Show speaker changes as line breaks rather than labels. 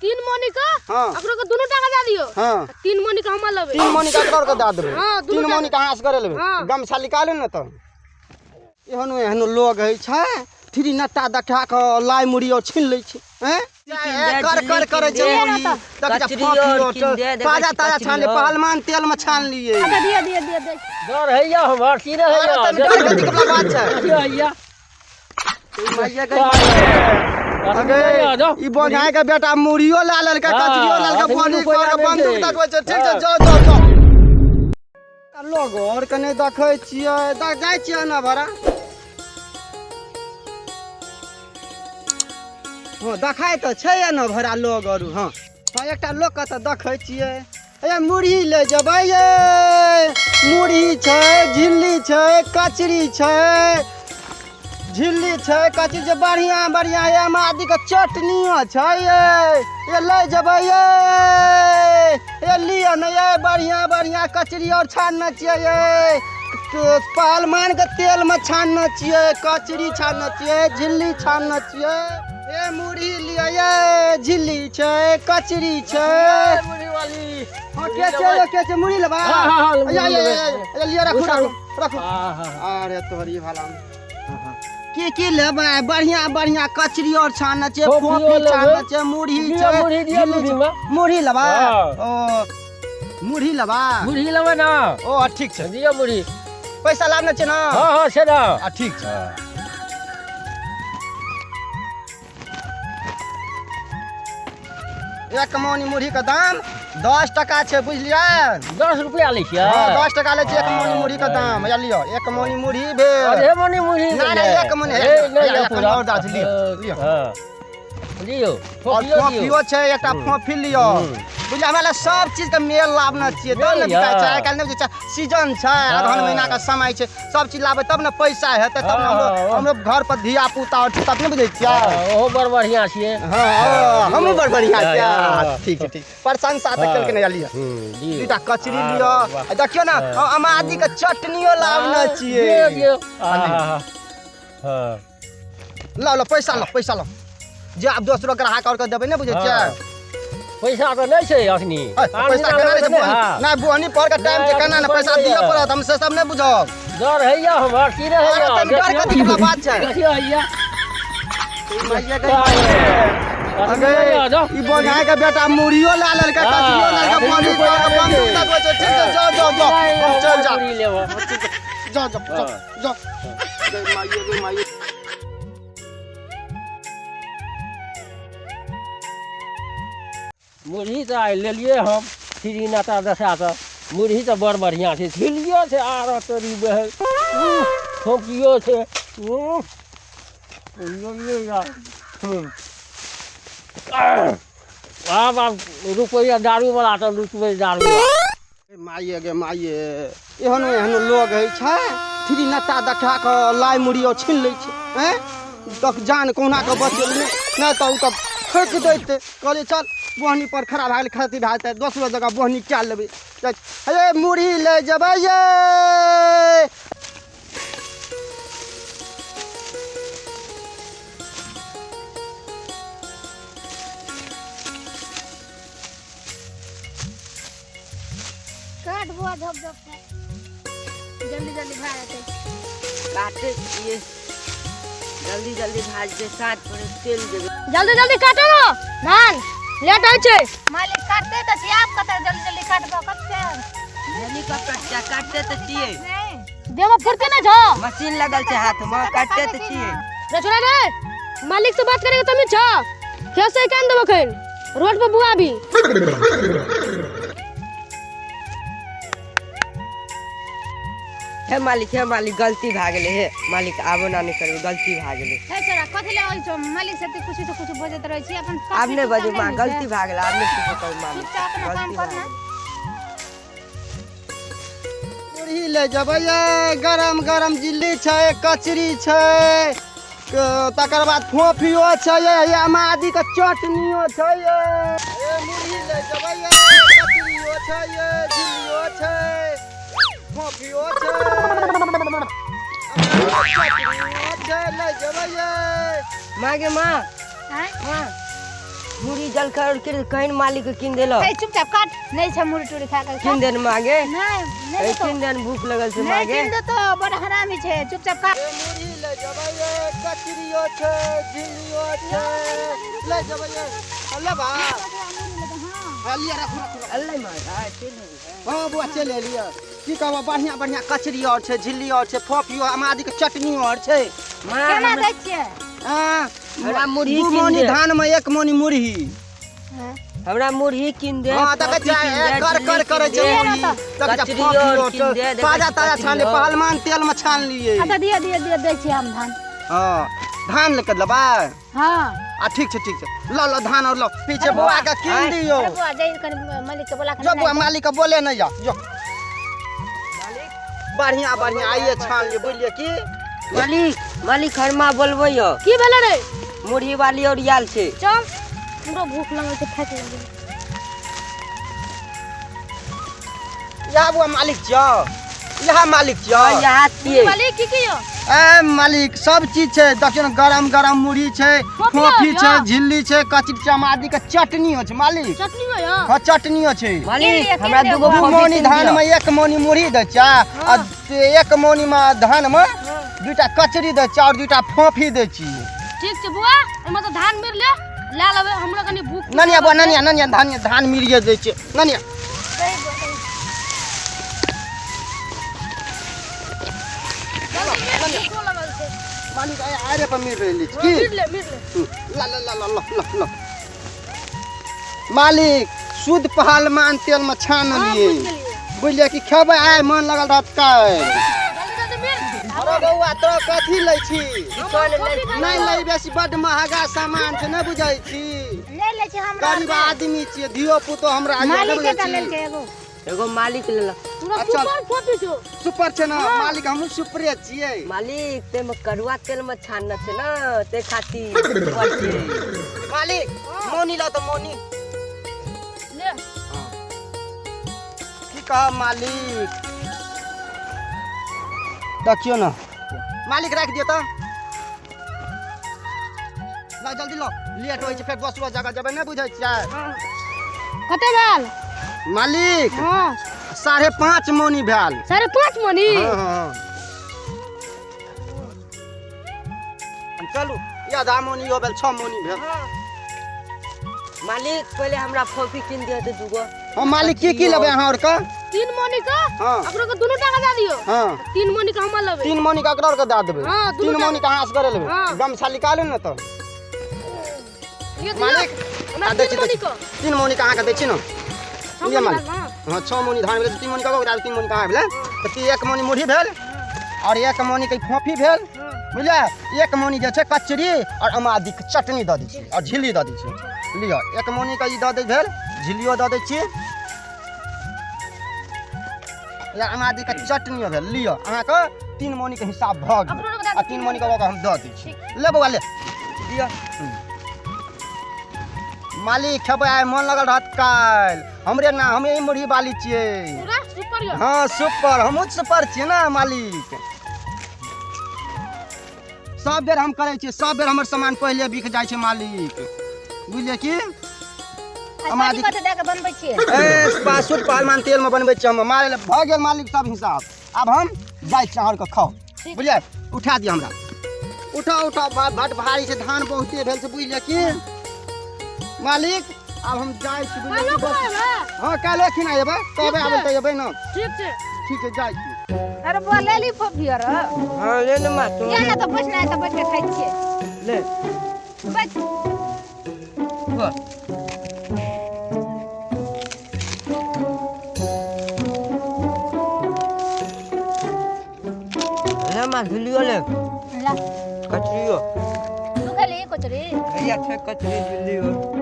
तीन मनी का
हाँ।
अकरो के दुनू टाका दे दियो।
हाँ।
तीन मनी का हम लेबै।
तीन मनी का अकरो के दे देबै।
हाँ, दुनू
तीन
टा
मनी के अहाँ असगरे लेबै।
हाँ।
गमछा निकालू ने तऽ। एहनो एहनो लोग होइ छै, थ्री नट्टा देखा कऽ लाइ मुड़ी और छीन लै छै। हैं? कर कर करै छै मुड़ी। देखै छै,
कचरी
फोफी
और
और
कीन दे, देखै
ताजा
छी
ताजा
कचरी
छान लिए,
और।
पहलवान तेल में छान लिए।
अच्छा, दियो, दियो, दियो, दियो।
डर हैया हमर की रहैया?
अरे तनी डर कथी के वला बात छै?
की हैया?
माइया गई, अगे ई बोझाय के बेटा मुड़ियो ला लेलकै,
हाँ,
कचरियो ला लेलकै,
अखनी
बोनी
रुपैआ
कर के
नहि
बंदूक
छै।
देखबै छै। ठीक छै,
हाँ।
जाओ जाओ जाओ। लोग और कने देखै छियै, देख जाइ छियै ना भरा। हँ, देखाइ तऽ छै ने भरा लोग आरू। हँ हँ, एकटा लोक के तऽ देखै छियै। ए मुरही ले जेबै ये, मुरही छै, झिल्ली छै, कचरी छै, झिल्ली छै, कचरी छै, बढ़िआँ बढ़िआँ ये आदि के चटनियो छै ये, ये ले जेबै ये, ये लिअ ने ये, बढ़िआँ बढ़िआँ कचरी और छानने छियै ये, पहलवान के तेल में छानने छियै, कचरी छानने छियै, झिल्ली छानने छियै। ए मुरही लिअ ये, झिल्ली छै, कचरी छै।
मुरही वाली।
हाँ, के छै यौ, के छै? मुरही लेबै?
हाँ, हाँ, हाँ,
या, या,
मुरही
या,
लेबै।
या, लिअ, राखू, राखू, राखू।
हाँ, हाँ, हाँ।
अरे तोहरी भला में। की की लेबै? बढ़िया बढ़िया कचरी और छानने छियै,
फोफियो
फोफी
लेबै।
छानने छियै, मुरही
दिअ,
छै,
मुरही दिअ,
झिल्ली छै।
मुरही में।
मुरही लेबै?
हाँ।
ओ मुरही लेबै?
मुरही लेबै ना?
ओ ठीक छै।
दिअ मुरही।
पैसा लाबने छै ना?
हाँ, हाँ, छै ना।
आ ठीक छै। एक मौनी मुरही के दाम 10 टका छै, बुझलियै?
10 रुपया लै छियै?
हाँ, 10 टका लै छियै एक मौनी मुरही के दाम। या लिअ, एक मौनी मुरही भेल।
अरे मौनी मुरही
ना, ना,
भेलै।
एक मौनी,
ए,
एक
नहि,
एक
पूरा।
और दऽ लिअ, लिअ।
हाँ। लियौ,
और
फोफियो दियौ।
फोफियो छै, एकटा फोफी लिअ। बुझलियै, हमरा लग सब चीज के मेल लाबने छियै तब ने
मेल
बिकाइ छै।
यऽ।
आइ काल्हि नहि बुझै छै, सीजन छै, अगहन महीना के समय छै, सब चीज लाबै तब ने पैसा हेतै, तब ने
हाँ, हाँ।
हमरो घर पर धिया पुता और छै, तब ने बुझै छियै।
हाँ, ओहो बड़ बढ़िआँ छियै।
हाँ, हाँ, हमहूँ बड़ बढ़िआँ छियै।
हाँ,
ठीक छै, ठीक। प्रशंसा तऽ
हाँ।
केलकै ने, लिअ।
दियौ।
दूटा कचरी
हाँ,
लिअ।
वाह।
आ देखियौ ने,
हाँ।
हम आदि के चटनियो लाबने छियै।
दियौ, दियौ। हाँ, हाँ, हाँ।
लऽ लऽ, पैसा लऽ, पैसा लऽ। जे आब दोसरो ग्राहक और के देबै ने, बुझै छियै?
हाँ। पैसा तऽ नहि छै अखनी।
ऐ, पैसा केना नहि छै?
हाँ।
नहि, बोहनी पर के टाइम छै,
नहि,
केना ने
अखनी
पैसा
बन्द
दिअ
यऽ।
पड़त, हम से सब नहि बुझब।
डर हैया हमर की रहैया?
अरे तनी डर कथी के बात छै?
देखियौ हैया।
माइया गई, अगे ई बोझाय के बेटा मुड़ियो ला लेलकै,
हाँ,
कचरियो ला लेलकै,
अखनी
बोहनी
रुपैआ
पर के
नहि
बंदूक
छै।
लगबै छै। ठीक छै, जाओ जाओ जाओ, हम चल जा।
मुरही लेबऽ।
जाओ जाओ जाओ जाओ। गई माइये, गई माइये।
मुरही तऽ आइ लेलियै हम फ्री नाता दशा तऽ मुरही तऽ बड़ बढ़िआँ छै, झिल्लियो छै, आर तोरी बहल फोकियो छै। लेलियै या। आब आब रुपैआ दारूवला तऽ लुटबै दारू।
माइये गे माइये, एहनो एहनो लोग होइ छै, फ्री नट्टा देखा कऽ लाइ मुड़ी और छीन लै छै। हैं, देख जान कहुना कऽ बचेलियै, नहि तऽ ओ तऽ फेक दैतै। कहलियै चल बोहनी पर खड़ा भए गेलै, खती भए जेतै, दोसरो जगह बोहनी कए लेबै। हे मुरही लै जेबै ये।
काट बुआ, झप झप जल्दी जल्दी भए जेतै।
काटे छियै, जल्दी जल्दी भए जेतै, साँझ पर चलि जेबै।
जल्दी जल्दी काटो ने धान, लेट होइ छै।
मालिक, काटते तऽ छियै, आब कतऽ जल्दी जल्दी काटबो कते?
हेलीकॉप्टर छियै, काटते तऽ छियै।
देह फुर्ती नहि छौ?
मशीन लगल छै हाथ मे, काटते तऽ छियै।
रे छोड़ा रे, मालिक से बात करेके तमीज छौ? खेत से कान देबो खैन रोड पर बुआ भी।
हे मालिक, हे मालिक, गलती भए गेलै। हे मालिक, आबो ना नहि करबै, गलती भए गेलै।
हे छोड़ा, कथी ले होइ छौ मालिक से कुछ से कुछ बजैत रहै छी अपन?
आब नहि बजू माँ, गलती भए गेलै, आब नहि कुछो कहू मालिक।
चुपचाप अपना काम
गलती
कर
भए
ना।
गेलै।
मुरही ले जेबै ये, गरम गरम जिल्ली छै, कचरी छै, तकर बाद फोफियो छै ये, ये आदि के चटनियो छै ये। ए मुरही ले जेबै ये, कचरियो छै ये, झिल्लियो छै, फोफियो छै, चटनियो छै, ले जेबै ये।
माँ गे माँ।
आँय?
माँ, मुरही जलखै और कहीं मालिक के कीन देलो।
ए चुपचाप काट, नहीं छै मुरही टूरी खा के।
कीन देन मागे।
नहीं नहीं
ए कीन देन, भूख लगल छै
नहीं
मागे।
कीन दे तो बड़ हरामी छै, चुपचाप काट।
ए मुरही ले जेबै ये, कचरियो छै, झिल्लियो छै, ले जेबै ये। लेबा? हाँ, लिअ, राखू राखू राखू।
अल्ले मागे, चलि।
हाँ बौआ चलि एलियै। की कहब, बढ़िया बढ़िया कचरी और छै, झिल्ली और छै, फोफियो, आमादी के चटनी और छै।
केना दै छियै?
हाँ,
हमरा मुरही
दू
कीन
मोनी
दे।
धान में एक मोनी मुरही।
हमरा मुरही कीन दे।
हाँ, देखै
कॉफी
छियै,
कीन दे,
कर
झिल्ली
कर करै
कीन
छै
दे,
मुरही। देखै छियै,
कचरी
फोफियो
और कीन
छै।
दे, देखै
ताजा
छियै,
ताजा
कचरी
छान लिए,
और।
पहलवान तेल में छान लिए।
अच्छा दिअ दिअ दिअ, दै छियै हम धान।
हाँ, धान लेके लेबै?
हाँ।
आ ठीक छै ठीक छै, ल ल धान और ल। पीछे बौआ के कीन दियौ।
अरे बौआ, जाइ कनि मालिक के बोला के।
जो बौआ मालिक के बोले नहीं जा, जो। बढ़िया बढ़िया आइए छान लिए, बुझलिए की?
मालिक मालिक हरमा बोलबै यौ।
की भेलै रे?
मुरही वाली और आयल छै।
चल, हमरो भूख लगल छै, थाकि गेलियै।
इएह बौआ मालिक छियौ, इएह मालिक छियौ।
यहाँ छियै।
मालिक की की यौ?
ए मालिक सब चीज छै, देखियौ ने, गरम गरम मुरही छै,
फोफी
फोफी छै,
यौ।
झिल्ली छै, कचरी छै, आदि के चटनी छै मालिक।
चटनी यौ?
हाँ चटनियो छै।
मालिक हमरा
कीन लिअ,
दूगो
दू
फोफी
मौनी
कीन
धान
दिअ।
में एक मौनी मुरही दै छै, आ एक मौनी में धान में दूटा कचरी दै छै और दूटा फोफी दै छी।
ठीक छै बुआ, एहिमे तऽ धान मिल ले, लए लेबै, हमरो कनि भूख।
ननिया बुआ, ननिया ननिया, धान धान मिरिए दै छै ननिया। मालिक आरे पर मिल रहल छी की?
मिल ले मिल ले।
ला ला ला ला ला ला ला। मालिक शुद्ध पहलवान तेल में छान लिए, बुझलिए कि? खेबै आइ मन लगल रहत काल्हि।
जल्दी जल्दी मिल।
अरे बौआ तोरा कथी लै छी?
नहीं
नहि लै बेसी, बड्ड महगा सामान छै, नहि बुझै छी?
नहि लै छै हमरा।
गरीब आदमी छियै, धियो पुतो हमरा आइ नहि
मालिक
बुझै
के
छी।
लेलकै एगो।
एगो मालिक लेलक।
पूरा
अच्छा।
सुपर फोफी छौ।
सुपर छै ने मालिक, हमहूँ सुपरे छियै।
मालिक ते में करुआ तेल में छानना छै ना, ते खातिर सुपर छै।
मालिक मौनी लाओ तऽ मौनी
ले।
की कहब मालिक, देखियौ ने मालिक, राखि दियौ तऽ। ला जल्दी लो, लेट होइ छै, फेर दोसरो जगह जेबै, नहि बुझै छियै?
कते भेल?
मालिक
हाँ
5.5 मौनी भेल।
5.5 मौनी?
हाँ, हाँ, हाँ। चलू, ई आधा मौनी हो भेल, 6 मौनी भेल।
मालिक पहिले हमरा फोफी कीन दिअ तऽ दूगो।
हाँ मालिक, की की लेबै अहाँ और के?
3 मौनी का।
हाँ।
ओकरो के दुनू टाका दए दियौ।
हाँ।
3 मौनी का हमरा लेबै।
3 मौनी के अकरा और के दए देबै?
हाँ, दुनू
3 मौनी के अहाँ असगरे लेबै?
हाँ।
गमछा निकालू ने तऽ।
लिअ, दियौ।
मालिक
हमरा
आ दै
3
छी, दै
मौनी
छी।
का।
3 मौनी के अहाँके दै छी ने।
6
लिअ
मौनी
मालिक।
भेल, हाँ।
हाँ, 6 मौनी धान भेलै, 3 मौनी कऽ के 3 मौनी कहाँ भेलै तऽ 1 मौनी मुरही भेल और 1 मौनी के फोफी भेल, बुझलियै? 1 मौनी जे छै कचरी और अमादीके चटनी दऽ दै छी और झिल्ली दऽ दै छी। लिअ, 1 मौनी के ई दऽ दै भेल, झिल्लियो दऽ दै छी या अमादीके चटनियो भेल। लिअ, अहाँके 3 मौनी के हिसाब भऽ गेल।
अपनो के दए
आ 3 मौनी के लऽ कऽ हम दऽ दै छी। ले बौआ ले।
दिअ।
मालिक खेबै आइ मन लगल रहत काल्हि। हमरे ना, हम मुरही बाली छियै।
पूरा सुपर यौ।
हाँ सुपर, हमहूँ सुपर छियै ने मालिक। सब बेर हम करै छियै, सब बेर हमर सामान पहिले बिक जाइ छै मालिक, बुझलियै की?
कथी कथी दए के बनबै छियै?
ए शुद्ध पहलवान तेल में बनबै छियै हम। मारे भऽ गेल मालिक सब हिसाब, आब हम जाइ छी, अहाँ आरके खाउ, बुझलियै? उठा दिअ हमरा, उठा उठा, बड भारी छै, धान बहुते भेल छै, बुझलियै की मालिक? आब हम जाइ छी, बुझलियै
काल्हि
की?
खुआ एबै?
हाँ काल्हि खिना एबै, कहबै आबै तऽ एबै ने।
ठीक छै।
ठीक छै, जाइ छी।
अरे बौआ ले ली फोफी आर।
हाँ ले ले माँ तू।
या ना तऽ बैठ ना, तऽ बैठ के खाइ छियै।
ले।
बैठ।
वाह। ले माँ झिल्लियो ले।
ला।
कचरियो।
तू खेली कचरी?
भैया छै कचरी झिल्ली हो।